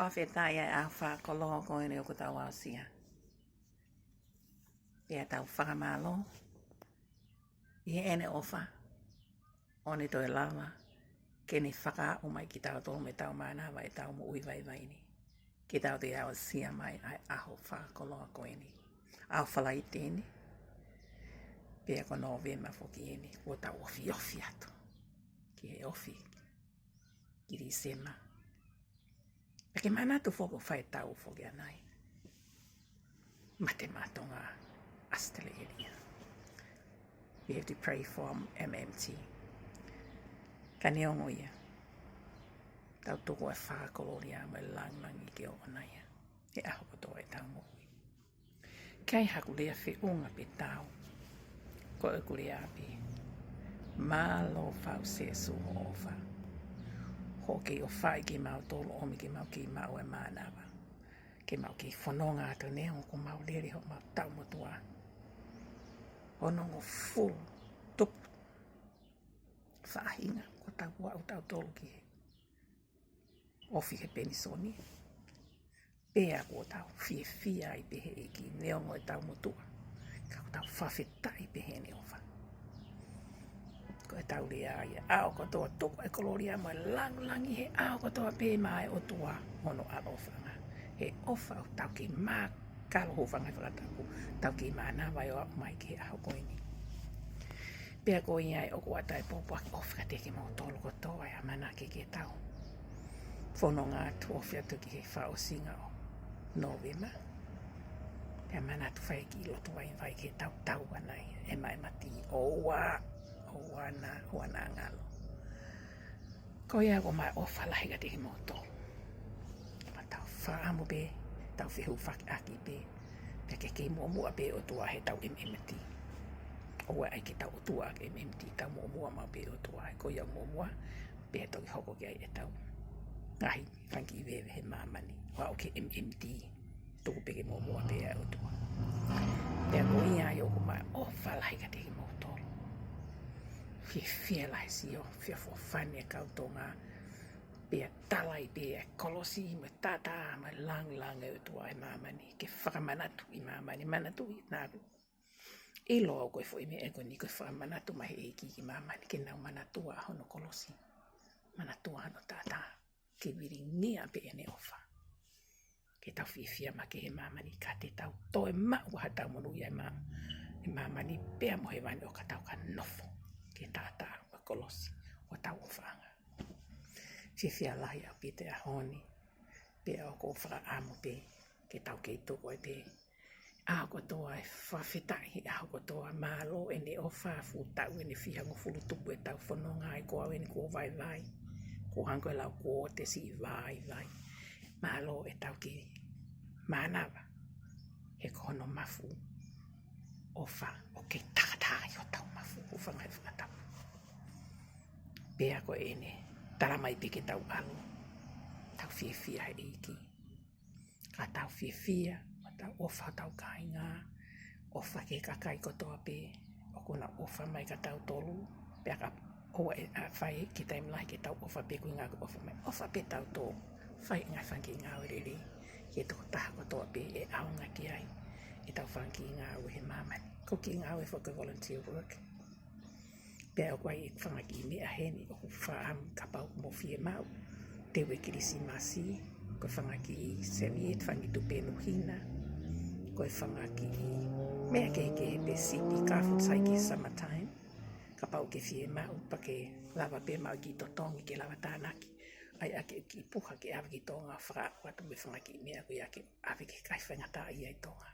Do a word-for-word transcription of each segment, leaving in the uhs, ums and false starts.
Fakafetaʻi ʻa e ʻaho fakakoloa ko eni ʻoku tau aʻusia. Pea tau fakamālō ʻi heʻene ʻofa ʻo ne toe lava ke ne fakaaʻu mai kitautolu mo ʻetau mānava ʻetau moʻui vaivai ni. Ke tau toe aʻusia mai ʻa e ʻaho fakakoloa ko eni. ʻAho Falaite eni. Pea ko Nōvema foki eni. Kuo tau ofiofi atu ki he ofi ki Tīsema. Pea ke manatu foki ʻoku fai e tau foki ʻanai. Mate Maʻa Tonga, ʻAositelēlia. We have to pray for M M T. Ka neongo ia, tau tuku e fakakoloa mo e lāngilangi ke ʻoʻona ia he ʻaho kotoa ʻetau moʻui. Kei haku lea feʻunga pē tau. Ko ʻeku lea pē. Mālō Fau Sīsū hoʻo ʻofa. Hoʻo kei ʻofaʻi kimautolu ʻomi ke mau kei maʻu e mānava. Ke mau kei fononga atu neongo ʻoku mau lele homau taʻu motuʻa. Onongofulu tupu faʻahinga kuo tau aʻu tautolu ki he ofi he penisoni. Pea kuo tau fiefia ai pē he ʻEiki neongo ʻetau motuʻa. Ka kuo tau fakafetaʻi pē heʻene ʻofa. Ko ʻetau lea ia, ʻaho kotoa tuku e kolōlia mo e lāngilangi he ʻaho kotoa pē maʻa e ʻOtua hono ʻaloʻofaʻanga. He ʻofa ʻoku tau kei mākalo, hūfanga he fakatapu, tau kei mānava ʻo aʻu mai ki he ʻaho ko eni. Pea ko ia ai ʻoku ʻatā e pōpoaki ʻofa kiate kimoutolu kotoa ʻa e ʻamanaki ke tau fononga atu, ofi atu ki he fakaʻosinga ʻo Nōvema. Pea manatu fai e kiʻi lotu vaivai ke tau tau ʻanai e maʻa e mati. ʻOua, ʻoua naʻa, ʻoua naʻa ngalo. Ko ia ʻoku ou ʻofa lahi kiate kimoutolu. Pea tau fakaʻamu pē, tau fehūfakiʻaki pē. Pea ke kei muʻomuʻa pē ʻOtua he tau M M T. ʻOua ʻai ke tau ʻOtua ke M M T, tau muʻomuʻa maʻu pē ʻOtua. Ko ia muʻomuʻa, pea toki hoko ki ai ʻetau ngaahi fanga kiʻi veve he māmani. ʻO aʻu ki he M M T. Tuku pē ke muʻomuʻa pē ʻa e ʻOtua. Pea ko ia ai ʻoku ou ʻofa lahi kiate kimoutolu. Fiefia lahi sio, fia fofane e kau Tonga. Pea tala ai pē ʻa e kolosi mo e taʻataʻa mo e lāngilangi ʻo e ʻOtua ʻi māmani. Ke fakamanatu ʻi māmani, manatuʻi naʻa ku ʻilo au ko e foʻi meʻa ko eni ko e fakamanatu mai he ʻEiki ki māmani ke nau manatua hono kolosi. Manatua hono taʻataʻa. Ke vilingia pē ʻene ʻofa. Ke tau fiefia maʻa e māmani ka te tau toe maʻu ha tau monūʻia ʻi mā-, ʻi māmani pea mo hēvani ʻo ka tau ka nofo. Ke taʻataʻa mo e kolosi ʻo hotau ʻofaʻanga. Fiefia lahi ʻaupito he ʻaho ni. Pea ʻoku ou fakaʻamu pē ke tau kei tuku ai pē ʻaho kotoa e fakafetaʻi, ʻaho kotoa mālō ʻene ʻofa, fuʻu taʻu ʻeni fihangofulu tupu ʻetau fononga ai, ko au ʻeni kuo vaivai. Kuo hangē ko e lau kuo ʻosi vaivai. Mālō ʻetau kei mānava. He ko hono mafu ʻofa ʻoku kei takataha ai hotau mafu, hūfanga he fakatapu. Pea ko ʻene tala mai pē ke tau ʻalu, tau fiefia he ʻEiki. Ka tau fiefia, mo tau ʻofa hotau kāinga, ʻofa ki he kakai kotoa pē ʻoku nau ʻofa mai kia tautolu, pea ka ʻoua ʻe, ʻa, fai ke taimi lahi ke tau ʻofa pē ko e ngaahi ʻofa mai, ʻofa pē tautolu, fai e ngaahi fanga kiʻi ngāue lelei ki he tokotaha kotoa pē ʻe ʻaonga ki ai ʻetau fanga kiʻi ngāue he māmani. Ko e kiʻi ngāue foki ko e volunteer work. Pea ʻoku ʻi ai e fanga kiʻi meʻa heni ʻoku ou fakaʻamu kapau ʻoku mou fiemaʻu. Teu e Kilisimasi, ko e fanga kiʻi serviette, fanga kiʻi tupenu hina, ko e fanga kiʻi meʻa kehekehe pē, sipi, kafu, sai ki he summertime. Kapau ʻoku ke fiemaʻu pea ke lava pē maʻu e kiʻi totongi ke lava tānaki ai ʻaki e kiʻi puha ke ʻave ki Tonga, fakaʻamu atu mo e fanga kiʻi meʻa ko ia ke ʻave ki he kakai faingataʻaʻia ʻi Tonga.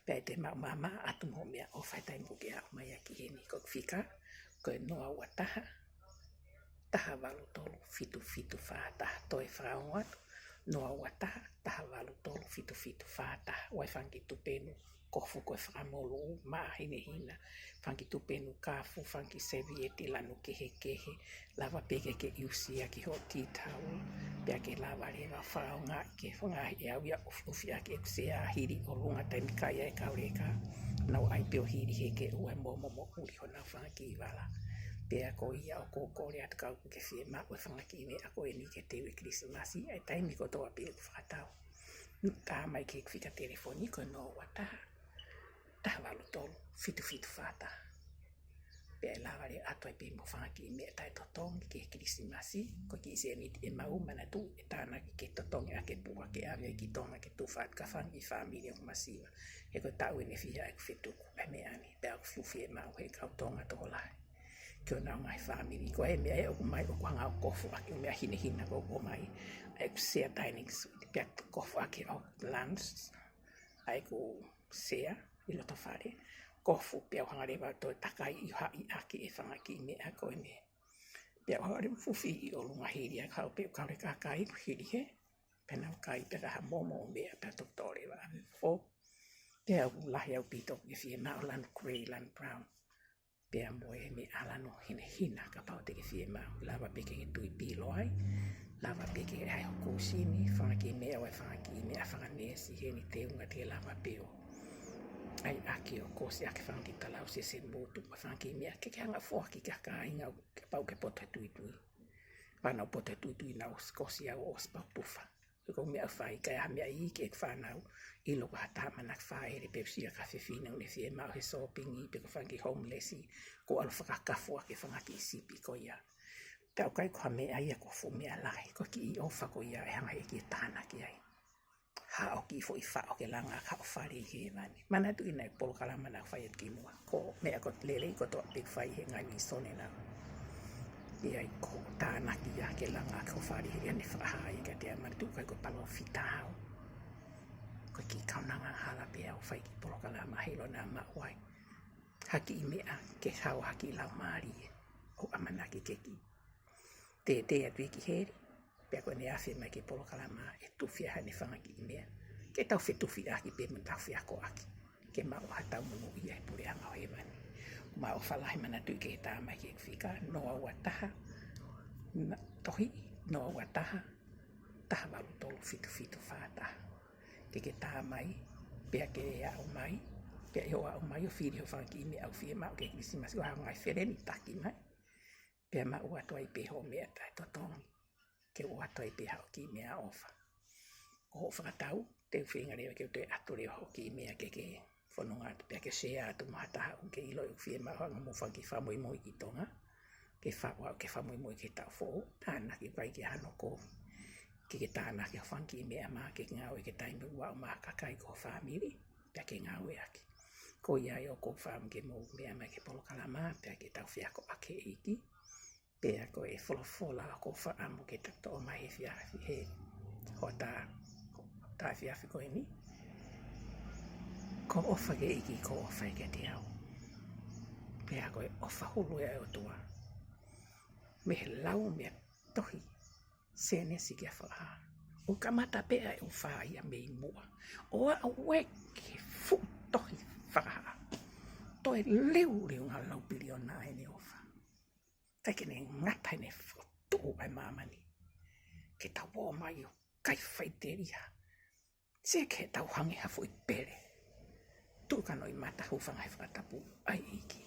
Pea ʻe toe maʻu māmā atu mo e meʻaʻofa he taimi ʻoku ke aʻu mai ai ki heni. Ko e fika, ko e noa ua taha, taha valu tolu, fitu fitu fā taha. Toe fakaongo atu, noa ua taha, taha valu tolu, fitu fitu fā taha. ʻOku ʻi ai e fanga kiʻi tupenu kofu ko e fakamolū, maʻa hinehina, fanga kiʻi tupenu kafu, fanga kiʻi serviette lanu kehekehe, lava pē ke ke ʻusia ki hoʻo tea towel, pea ke lava leva fakaongo ki he fanga ʻeau ia ʻufiʻufi ʻaki ʻeku sea hili ʻolunga taimi kai ai e kau leka, nau ʻai pē ʻo hili heke ʻo ʻai mo momoʻuli honau fanga kiʻi vala. Pea ko ia ʻoku ou kole atu kapau ʻoku ke fiemaʻu e fanga kiʻi meʻa ko eni ke teu e Kilisimasi, ʻa e taimi kotoa pē ʻoku fakatau, tā mai ki he fika telefoni ko e noa ua taha, taha valu tolu, fitu fitu fā taha. Pea ʻe lava leva ʻo ʻoatu ai pē mo e fanga kiʻi meʻa taʻetotongi ki he Kilisimasi, ko e kiʻi sēniti ʻe maʻu, manatuʻi ʻe tānaki ke totongi ʻaki e puha ke ʻave ki Tonga ke tufa atu ki he fanga kiʻi fāmili ʻoku masiva. He ko e taʻu ʻeni ʻe fiha ʻeku fetuku e meʻa ni, pea ʻoku fuʻu fiemaʻu ʻe he kau Tonga tokolahi ki honau ngaahi fāmili. Ko e meʻa ē ʻoku ʻomai ʻoku hanga ʻo kofu ʻaki ʻū meʻa hinehina ʻoku ʻomai, ʻeku sea dining suite, pea kofu ʻaki ʻeku lunch, ʻa ʻeku sea ʻi loto fale, kofu, pea u hanga leva ʻo toe takai ʻi haʻi ʻaki e fanga kiʻi meʻa ko eni. Pea u hanga leva ʻo fufi ʻi ʻolunga hili ʻa e kau pē ʻoku kau le kakai hili hē. Pea nau kai pē ka ha momo ʻo meʻa pea toki tō leva ʻo fō. Pea ʻoku lahi ʻaupito e fiemaʻu lanu grey, lanu brown. Pea mo e meʻa lanu hinehina kapau te ke fiemaʻu. Lava pē ke ke tui pilo ai. Lava pē ke ʻai hoʻo kūsini, fanga kiʻi meʻa ʻo e fanga kiʻi meʻa fanga neesi heni teunga te lava pē ʻo ʻai ʻaki ʻo kosi ʻaki fanga kiʻi talau sese motu, fanga kiʻi meʻa ke ke hanga ʻo foaki ki he kāinga kapau ke poto he tuitui. Pea nau poto he tuitui nau kosi au ʻo ʻosi pau pufa. He ko e meʻa ʻoku fai, ka ʻi ai ha meʻa iiki ʻeku fānau, ʻilo ko ha taha ʻamanaki fāʻele pe ʻoku ʻi ai ha fefine ʻoku ne fiemaʻu he sōpingi pe ko e fanga kiʻi homeless, ko e ʻalu ʻo fakakafo ʻaki e fanga kiʻi sipi ko ia. Pea ʻoku ʻikai ko ha meʻa ia, ko e fuʻu meʻa lahi, ko e kiʻi ʻofa ko ia ʻe hanga ʻe he ʻEiki ʻo tānaki ai haʻo kiʻi foʻi faʻo ke langa ʻaki haʻo fale ʻi hēvani. Manatuʻi naʻe polokalama naʻa ku fai atu kimuʻa, ko e meʻa ko e lelei kotoa pē ʻoku fai he ngaahi visone naʻa ku ʻi ai, ko e tānaki ia ke langa ʻaki hoʻo fale ʻi hēvani, fakahā ia kiate au. Manatuʻi ʻoku ʻikai ko e palōfita au. Ko e kiʻi kaunanga hala pē au ʻo fai e kiʻi polokalama, heiʻilo naʻa maʻu ai ha kiʻi meʻa ke hao ha kiʻi laumālie ʻo ʻamanaki ke kiʻi tētē atu ia ki heli. Pea ko ʻene afe mai ki he polokalama ʻe tufi ai haʻane fanga kiʻi meʻa ke tau fetufiʻaki pē mo tau feakoʻaki ke maʻu haʻatau monūʻia he puleʻanga ʻo hēvani. Ko ʻema ʻofa lahi, manatuʻi ke tā mai ki he fika noa ua taha, na, tohi, noa ua taha, taha valu tolu, fitu fitu fā taha. Ke ke tā mai, pea ke aʻu mai, pea ʻi hoʻo aʻu mai ʻo fili hoʻo fanga kiʻi meʻa ʻoku fiemaʻu ki he Kilisimasi, ʻo hanga ʻe he feleni ʻo taki mai. Pea maʻu atu ai pē hoʻo meʻa taʻetotongi, ke ʻoatu ai pē haʻo kiʻi meʻaʻofa. Ko hoʻo fakatau, te u feinga leva ke u toe ʻoatu leva hoʻo kiʻi meʻa ke ke fononga atu pea ke share atu mo ha taha ʻoku ke ʻilo ʻoku fiemaʻu, hanga mo fai e kiʻi fakamoimoi ki Tonga, ke faʻu ʻo ke fakamoimoi ki he taʻu foʻou, tānaki, ʻikai ke hano kovi. Ke ke tānaki hoʻo fanga kiʻi meʻa mai ke ngāue ki he taimi ʻoku aʻu mai ha kakai ki ho fāmili, pea ke ngāueʻaki. Ko ia ai ʻoku ou fakaʻamu ke mou meʻa mai ki he polokalama, pea ke tau feakoʻaki ʻEiki. Pea ko e folofola ʻoku ou fakaʻamu ke tau toʻo mai he efiafi, he hoʻatā, hoʻatā efiafi ko eni. Ko e ʻofa ki he ʻEiki, ko e ʻofa ia kiate au. Pea ko e ʻofa hulu ia ʻa e ʻOtua, mei he lau mei he tohi Sēnesi ki he Fakahā. ʻOku kamata pē ʻa e ʻofa ia mei muʻa ʻo aʻu ki he fuʻu tohi Fakahā. Toe leuleu ngaahi lau piliona ʻene ʻofa. ʻIkai ke ne ngata ʻene fokotuʻu ʻa e māmani ke tau ō mai ʻo kai faʻiteliha. Sio ki heʻetau hangē ha foʻi pele. Tuʻu ka noʻi mata, hūfanga he fakatapu, ʻai ʻEiki.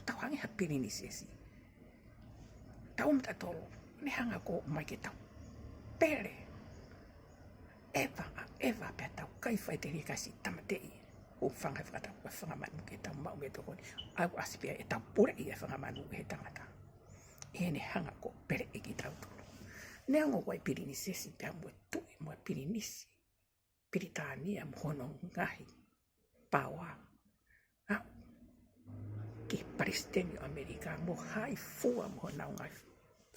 Tau hangē ha pilinisesi. Tau mata tolo, ne hanga ʻo ʻomai ke tau pele. ʻEva, ʻa ʻEva pea tau kai faʻiteliha, kai siʻi tāmateʻi. Hūfanga he fakatapu, ko e fanga manu ke tau maʻu mei he tokoni. ʻAi ʻasi pea ʻe tau puleʻi e fanga manu ʻe he tangata. ʻI heʻene hanga ʻo peleʻi kitautolu. Neongo ko e pilinisesi pea mo e tuʻi mo e pilinisi Pilitānia mo hono ngaahi paoa. Aʻu ki he palesiteni ʻo ʻAmelika mo hai fua mo honau ngaahi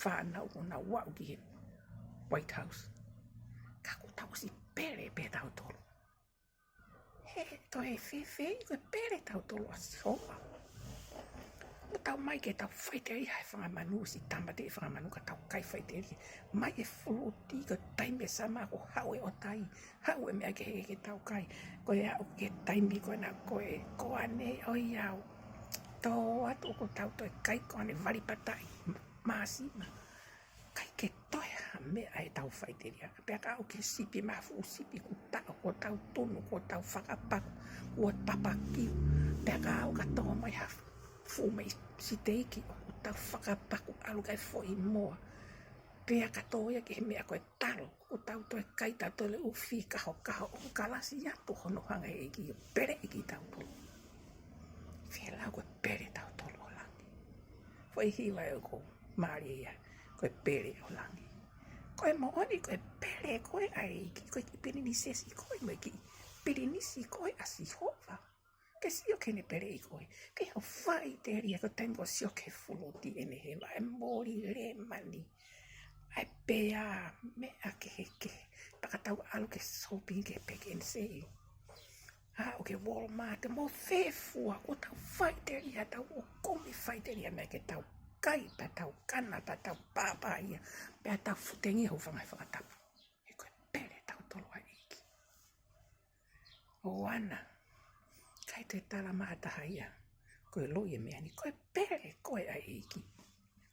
fānau ʻoku nau aʻu ki he White House. Ka kuo tau ʻosi pele pē tautolu. He toe fēfē ko e pele tautolu ʻa Sihova. Mo tau mai ke tau faʻiteliha he fanga manu, siʻi tāmateʻi e fanga manu ka tau kai faʻiteliha. Mai e fuluti, ko e taimi ʻe sama ko e haʻu e ʻotai, haʻu e meʻa kehekehe ke tau kai. Ko e aʻu ki he taimi ko ena ko e koane, ʻoiauē. Tō atu ʻoku tau toe kai koane, valipataʻi, māsima. ʻIkai ke toe ha meʻa ʻi heʻetau faʻiteliha. Pea ka aʻu ki he sipi, mo e fuʻu sipi kuo taʻo, kuo tau tunu, kuo tau fakapaku, kuo tau papakiu. Pea ka aʻu ka tō mai ha fuʻu meʻi siteiki ʻoku tau fakapaku ʻalu ki he foʻi moa. Pea ka tō ia ki he meʻa ko e talo, ʻoku tau toe kai tautolu e ʻufi kahokaho ʻo kalasi atu hono hanga ʻe he ʻEiki ʻo peleʻi kitautolu. Fielau ko e pele tautolu ʻo langi. Foʻi hiva ʻoku mālie ia, ko e pele ʻo langi. Ko e moʻoni ko e pele koe ʻa e ʻEiki, ko e kiʻi pilinisesi koe mo e kiʻi pilinisi koe ʻa Sihova. Ke sio ki heʻene peleʻi koe, ki hoʻo faʻiteliha, ko e taimi ko ē ʻoku sio ki he fuluti ʻene hela, ʻa e moli lemani, ʻa e pea, meʻa kehekehe, pea ka tau ʻalu ki he shopping ki he Pick n Save. ʻA, ʻo ki he Walmart, mo fē fua, ʻoku tau faʻiteliha, tau ʻokomi faʻiteliha meʻa ke tau kai, pea tau kana, pea tau pāpā ia, pea tau futengi hūfanga he fakatapu. He ko e pele tautolu ʻa e ʻEiki. ʻOua naʻa ʻikai toe tala mai ha taha ia, ko e loi e meʻa ni, ko e pele koe ʻa e ʻEiki.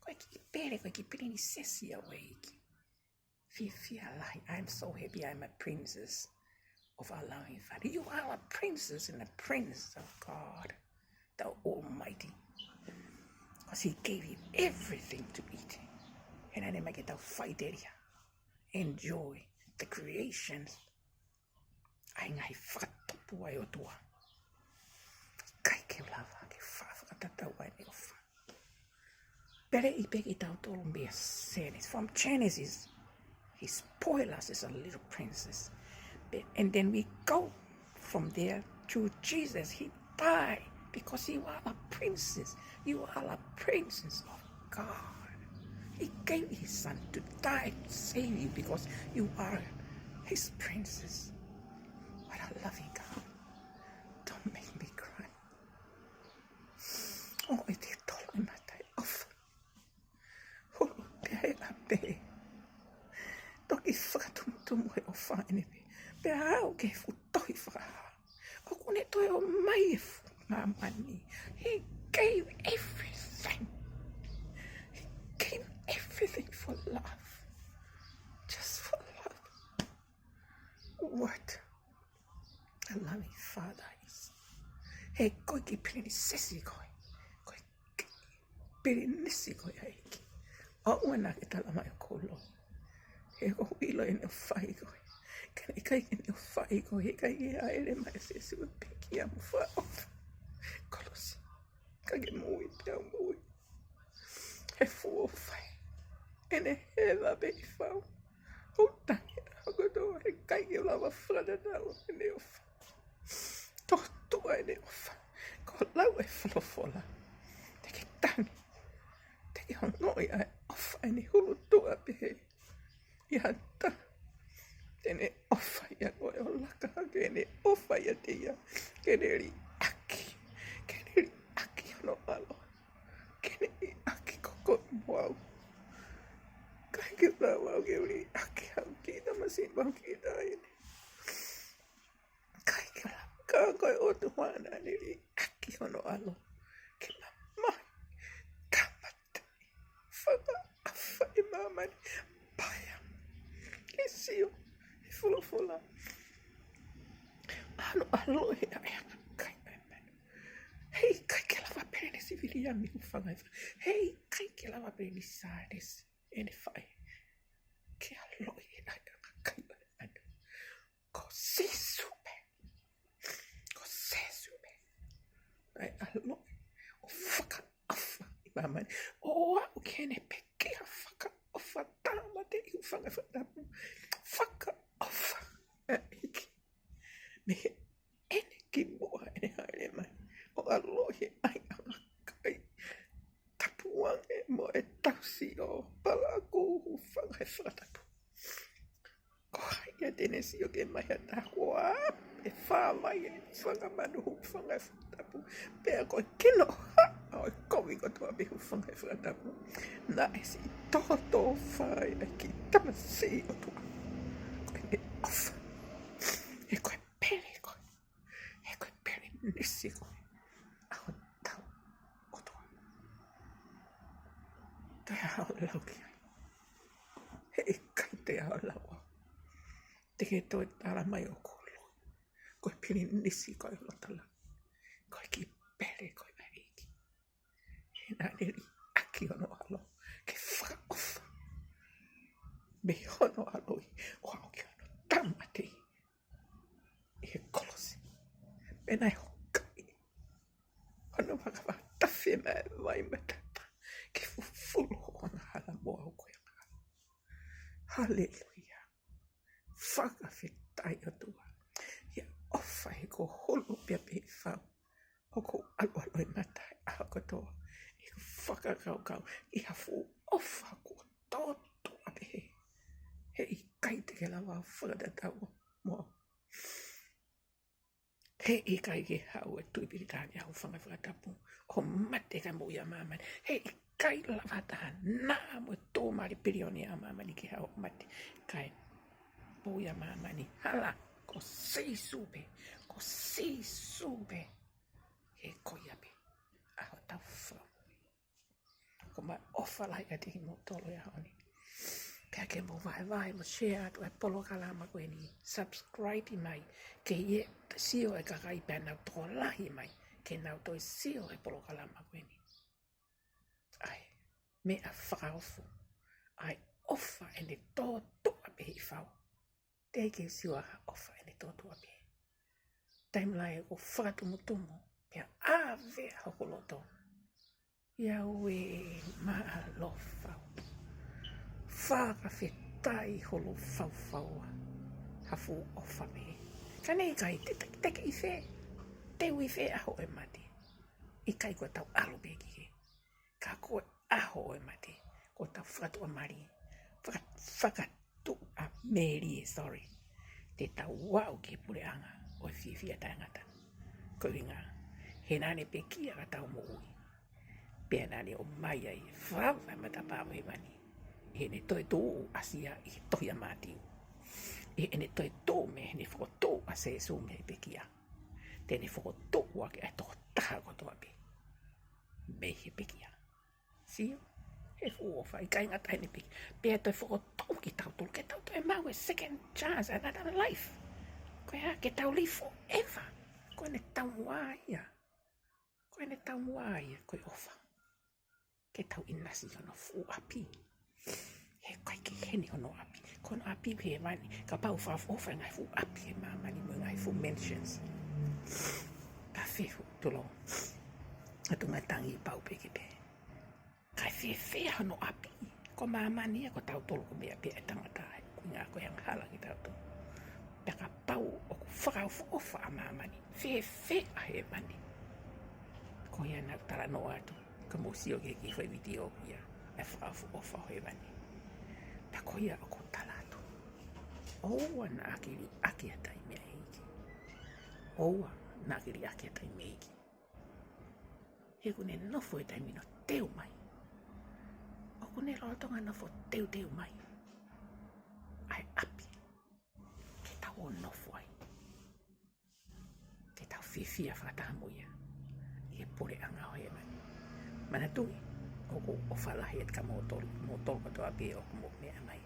Ko e kiʻi pele, ko e kiʻi pilinisesi ʻa e ʻEiki. Fiefia lahi, I'm so happy I'm a princess of our loving Father. You are a princess and a prince of God, the Almighty. Because he gave you everything to eat. He naʻe ʻomai ke tau faʻiteliha. Enjoy the creations. ʻA e ngaahi fakatupu ʻa e ʻOtua. ʻIkai ke u lava ke fa-, fakatatau ʻa ʻene ʻofa. Peleʻi pē kitautolu mei Genesis. From Genesis, he spoiled us as a little princess. Be-, and then we go from there to Jesus. He died because you are a princess. You are a princess of God. He gave his son to die to save you because you are his princess. What a loving God. Don't make me cry. ʻOku ʻikai te u tolo e mata he ʻofa. Holo pē ʻa e ʻapi. Toki fakatumutumu he ʻofa ʻene pē. Pea aʻu ki he fuʻu tohi Fakahā. ʻOku ne toe ʻomai e fuʻu māmani. He gave everything. He gave everything for love. Just for love. What a loving Father is. He ko e kiʻi pilinisesi koe. Ko e kiʻi pilinisi koe ʻa e ʻEiki. ʻOua naʻa ke tala mai ʻoku ou loi. He ʻoku ou ʻilo ʻene ʻofa ʻia koe. Ka naʻe ʻikai ke ne ʻofa ʻia koe, he ʻikai ke haʻele mai ʻa Sīsū ʻo pekia mo fakaʻofa. Kolosi. Ka ke moʻui pea u moʻui. He fuʻu ʻofa ē. ʻEne hela pē ʻi fau. ʻOku tangi ʻa kotoa, he ʻikai ke lava fakatatau ʻene ʻofa. Tōtuʻa ʻene ʻofa. Ko e lau e folofola. Te ke tangi. Te ke ongoʻi ʻa e ʻofa ʻene hulu tuʻa pehē. ʻI ha taha te ne ʻofa ʻia koe ʻo laka hake ʻene ʻofa ʻiate ia, ke ne liʻaki, ke ne liʻaki hono ʻAlo, ke ne liʻaki koe mo au. ʻIkai ke lava au ke liʻaki au ki tamasiʻi mo au ki taʻahine. ʻIkai ke lava, ka ko e ʻOtua naʻa ne liʻaki hono ʻAlo ke mamahi, kamata fakaʻafa ʻi māmani. Paea ke sio he folofola. ʻA hono ʻAlo ʻe ʻai ʻa e kakai ʻa e manu. He ʻikai ke lava Pilinisi Viliami hūfanga he fa-, he ʻikai ke lava Pilinisi Sālesi ʻene faʻē ke ʻaloʻi e ʻai ʻa e kakai ʻa e manu. Ko Sīsū pē. Ko Sīsū pē. ʻAi ʻaloʻi ʻo fakaʻofa ʻi māmani. ʻO aʻu ki heʻene pekia fakaʻofa tāmateʻi hūfanga he fakatapu. Fakaʻofa ʻa e ʻEiki. Mei heʻene kimuʻa ʻene hāʻele mai ʻo ʻaloʻi e ʻai ʻa e kakai. Tapu ange mo e tausi ʻo Palaku hūfanga he fakatapu. Ko hai ia te ne sio ki he mahi ʻa e taha ko ā, ʻe fāvai e fanga manu hūfanga he fakatapu. Pea ko e kino haʻa ʻo e kovi kotoa pē hūfanga he fakatapu. Naʻe siʻi tōtōfā ai ʻa e kiʻi tamasiʻi ʻOtua. Ko ʻene ʻofa. He ko e pele koe. He ko e Pilinisi koe ʻa hotau ʻOtua. Toe ʻalu ʻo lau ki ai. He ʻikai te u ʻalu au. Te ke toe tala mai ʻoku ou loi. Ko e Pilinisi koe ʻo loto langi. Ko e kiʻi pele koe ʻa e ʻEiki. He naʻa ne liʻaki ʻaki hono ʻAlo, ke fakaʻofa mei hono ʻAlo ʻo aʻu ki hono tāmateʻi ʻi he kolosi. Pea naʻe hokaʻi hono vakavakatafe mai e vai matata ke fufulu hoʻo angahala mo au ko e angahala. Haleluia. Fakafetaʻi ʻOtua. ʻIa ʻofa he ko holo pea pē fau. ʻOku ou ʻaluʻalu e mata he ʻaho kotoa ʻi heʻeku fakakaukau ʻi ha fuʻu ʻofa kuo tōtuʻa pehē. He ʻikai te ke lava ʻo fakatatau mo au. He ʻikai ke haʻu e Tuʻi Pilitānia ʻo hūfanga he fakatapu ʻo mate kae moʻui ʻa māmani. He ʻikai lava ha taha naʻa mo e tō mali pilioni ʻa māmani ke haʻu ʻo mate kae moʻui ʻa māmani. Hala, ko Sīsū pē, ko Sīsū pē. He ko ia pē ʻa hotau Fakamoʻui. Ko e ʻofa lahi atu kiate kimoutolu he ʻaho ni. Pea ke mou vaevae mo share atu e polokalama ko eni. Subscribe mai ke ʻi ai e sio e kakai pea nau tokolahi mai ke nau toe sio e polokalama ko eni. ʻAi, meʻa fakaofo. ʻAi, ʻofa ʻene tōtuʻa pē he fau. Teʻeki ke sio ha ʻofa ʻene tōtuʻa pē. Taimi lahi ʻoku fakatumutumu pea ʻave hoku loto. ʻIo e mālō Fau. Fakafetaʻi holo Faufaua. Ha fuʻu ʻofa pē. Ka naʻe ʻikai te, te, te ke ʻi fē. Te u ʻi fē ʻaho e mate. ʻIkai ko ʻetau ʻalu pē ki hē. Ka ko e ʻaho e mate, ko ʻetau fakatuʻamali, faka-, fakatuʻamelie, sorry. Te tau aʻu ki he puleʻanga ʻo e fiefia taʻengata. Ko e ʻuhinga, he naʻa ne pekia ka tau moʻui. Pea naʻa ne ʻomai ai e fava e matapā ʻo hēvani. Heʻene toetuʻu ʻa Sia ʻi he tohi ʻa Mātiu. Heʻene toetuʻu mei heʻene fokotuʻu ʻa Sēsū mei he pekia. Te ne fokotuʻu ʻaki ʻa e tokotaha kotoa pē mei he pekia. Sio, he fuʻu ʻofa, ʻikai ngata heʻene pekia. Pea toe fokotuʻu kitautolu, ke tau toe maʻu e second chance, another life. Ko ia, ke tau live forever. Ko ʻene taumuʻa ia. Ko ʻene taumuʻa ia, ko e ʻofa. Ke tau ʻinasi hono fuʻu ʻapi. He ʻikai ke ʻi heni hono ʻapi. Ko hono ʻapi pē hēvani, kapau ʻoku fakaʻofoʻofa e ngaahi fuʻu ʻapi he māmani mo e ngaahi fuʻu mansions. Ka fehu tulo. ʻA e tuʻunga tangi pau pē ke pē. Kae fēfē hono ʻapi. Ko māmani ia ko tautolu ko e meʻa pē ʻa e tangata, ko e ʻuhinga ko e angahala kitautolu. Pea kapau ʻoku fakaʻofoʻofa ʻa māmani, fēfē ʻa hēvani. Ko ia naʻa ku talanoa atu, ka mou sio ki he kiʻi foʻi vitiō ko ia, ʻa e fakaʻofoʻofa ʻo hēvani. Pea ko ia ʻoku ou tala atu. ʻOua naʻa ke liʻaki ha taimi ʻa e ʻEiki. ʻOua naʻa ke liʻaki ha taimi ʻa e ʻEiki. He ʻoku ne nofo he taimi ʻoku teu mai. ʻOku ne lolotonga nofo teuteu mai ʻa e ʻapi ke tau ō ʻo nofo ai. Ke tau fiefia fakataha mo ia ʻi he puleʻanga ʻo hēvani. Manatuʻi, ʻoku ou ʻofa lahi atu kia moutolu, moutolu kotoa pē ʻoku mou meʻa mai.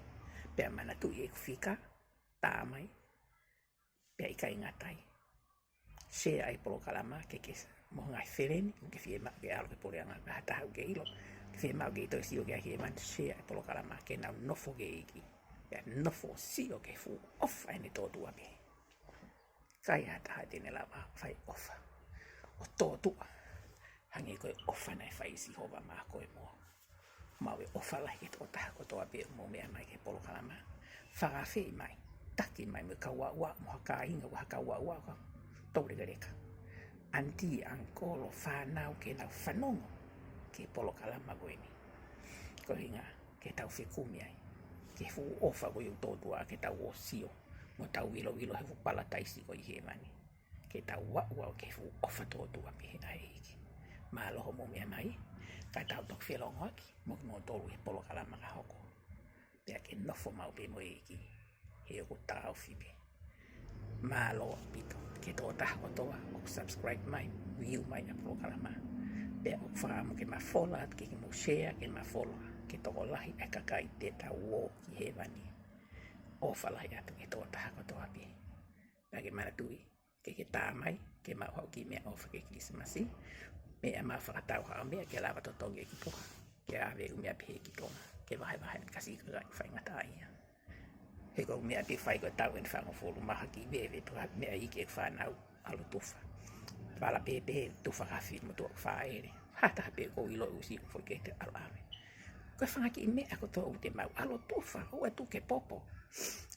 Pea manatuʻi ʻeku fika, tā mai, pea ʻikai ngata ai. Share ʻa e polokalama ke ke mo e ngaahi feleni, ʻoku ke fiemaʻu ke ʻalu ki he puleʻanga, ka ha taha ʻoku ke ʻilo ʻoku ke fiemaʻu ke ʻi ai e toe sio ki ai hēvani, share ʻa e polokalama ke nau nofo ki he ʻEiki. Pea nofo ʻo sio ki he fuʻu ʻofa ʻene tōtuʻa pē. ʻIkai ha taha te ne lava ʻo fai ʻofa ʻo tōtuʻa hangē ko e ʻofa naʻe fai ʻe Sihova maʻa koe mo au. Maʻu e ʻofa lahi ki he tokotaha kotoa pē ʻoku mou meʻa mai ki he polokalama. Fakaafeʻi mai, taki mai mo e kau aʻuaʻu mo ha kāinga ʻoku ʻi ai ha kau aʻuaʻu, kau toulekeleka, aunty, uncle, fānau ke nau fanongo ki he polokalama ko eni. Ko e ʻuhinga ke tau fekumi ai ki he fuʻu ʻofa ko ia ʻoku tōtuʻa ke tau ō ʻo sio mo tau ʻiloʻilo he fuʻu palataisi ko ia ʻi hēvani. Ke tau aʻuaʻu ki he fuʻu ʻofa tōtuʻa pē ʻa e ʻEiki. Mālō hoʻomou meʻa mai, ka tau toki felongoaki mo kimoutolu he polokalama ka hoko. Pea ke nofo maʻu pē mo e ʻEiki, he ʻoku taʻofi pē. Mālō ʻaupito ki he tokotaha kotoa ʻoku subscribe mai, view mai ʻa e polokalama. Pea ʻoku ou fakaʻamu ke mafola atu ke ke mou share, ke mafola ki he tokolahi ʻa e kakai te tau ō ki hēvani. ʻOfa lahi atu ki he tokotaha kotoa pē. Pea ke manatuʻi, ke ke tā mai, ke maʻu haʻo kiʻi meʻaʻofa ki he Kilisimasi. Meʻa maʻu fakatau haʻo meʻa ke lava totongi e kiʻi puha. ke ʻave ʻū meʻa pehē ki Tonga, ke vahevahe ʻaki e kasi kakai faingataʻaʻia. He ko e meʻa te u fai ko e taʻu ʻeni fāngofulu, mahalo ke veve pē ha meʻa iiki e fānau ʻAlo Tufa. Vala pē pē Tufa ka fili motuʻa ʻoku fāʻele. Ha taha pē ʻoku ou ʻilo ʻoku ʻosi foki ke te ʻalu ʻave. Ko e fanga kiʻi meʻa kotoa ʻoku te maʻu, ʻAlo Tufa, ʻoua ʻe tuku ke popo.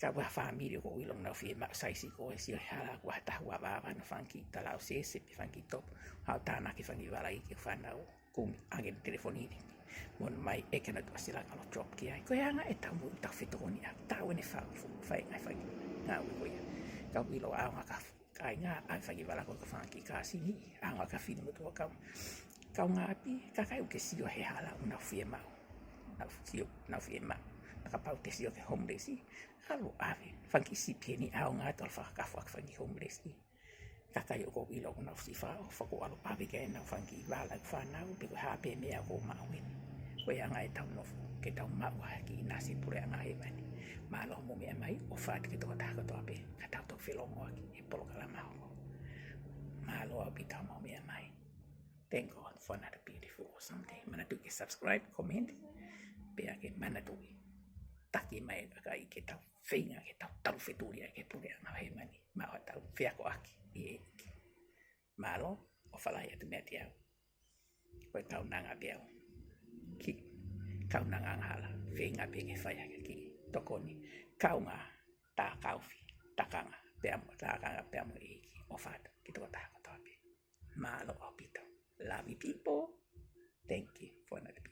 Ka ʻoku ʻi ai ha fāmili ʻoku ou ʻilo ʻoku nau fiemaʻu saisi ko ē, sio he hala ʻoku ʻi ai ha taha ʻoku vāvā ʻene fanga kiʻi talau sese pe fanga kiʻi topu. Haʻu ʻo tānaki e fanga kiʻi vala iiki e fānau, kumi ange e telefoni ni. Mo ʻomai ʻe kinautolu ʻa Sila ka ʻalu ʻo drop ki ai. Ko e anga ʻetau moʻui, ʻetau fetokoniʻaki, taʻu ʻeni fāngofulu, fai e ngaahi fanga kiʻi ngāue ko ia. Ka ʻoku ou ʻilo ʻaonga e kāinga, ʻa e fanga kiʻi vala ko ē, ko e fanga kiʻi kāsini, ʻaonga e kāinga fili motuʻa, kau, kaungāʻapi, kakai ʻoku ke sio he hala ʻoku nau fiemaʻu. Nau sio, nau fiemaʻu. Ka kapau te ke sio ki he homeless, ʻalu ʻo ʻave. Fanga kiʻi sipi ʻeni, ʻaonga atu ʻalu ʻo fakakafu ʻaki e fanga kiʻi homeless. Kakai ʻoku ou ʻilo ʻoku nau ʻosi fakaʻofa, ʻoku ʻalu ʻo ʻave ki ai ʻenau fanga kiʻi vala e fānau, pe ko e hā pē meʻa ʻoku maʻu ʻeni. Ko e anga ʻetau nofo, ke tau maʻu ha kiʻi nasi e Puleʻanga Hēvani. Mālō hoʻomou meʻa mai, ʻofa atu ki he tokotaha kotoa pē, ka tau toki felōngoaki he polokalama hoko. Mālō ʻaupito hoʻomou meʻa mai. Thank God for another beautiful, awesome day. Manatuʻi ke subscribe, comment, pea ke manatuʻi taki mai e kakai ke tau feinga ke tau talufetuli ʻaki e Puleʻanga Hēvani. Maʻu haʻatau feakoʻaki ʻi he ʻEiki. Mālō, ʻofa lahi atu meiate au. Ko e kaunanga pē au ki he kaunanga angahala, feinga pē ke fai hake ki he tokoni, kaunga, tā kaufi, takanga, pea mo, takanga pea mo e ʻEiki, ʻofa atu ki he tokotaha kotoa pē. Mālō ʻaupito. Love you people. Thank you for another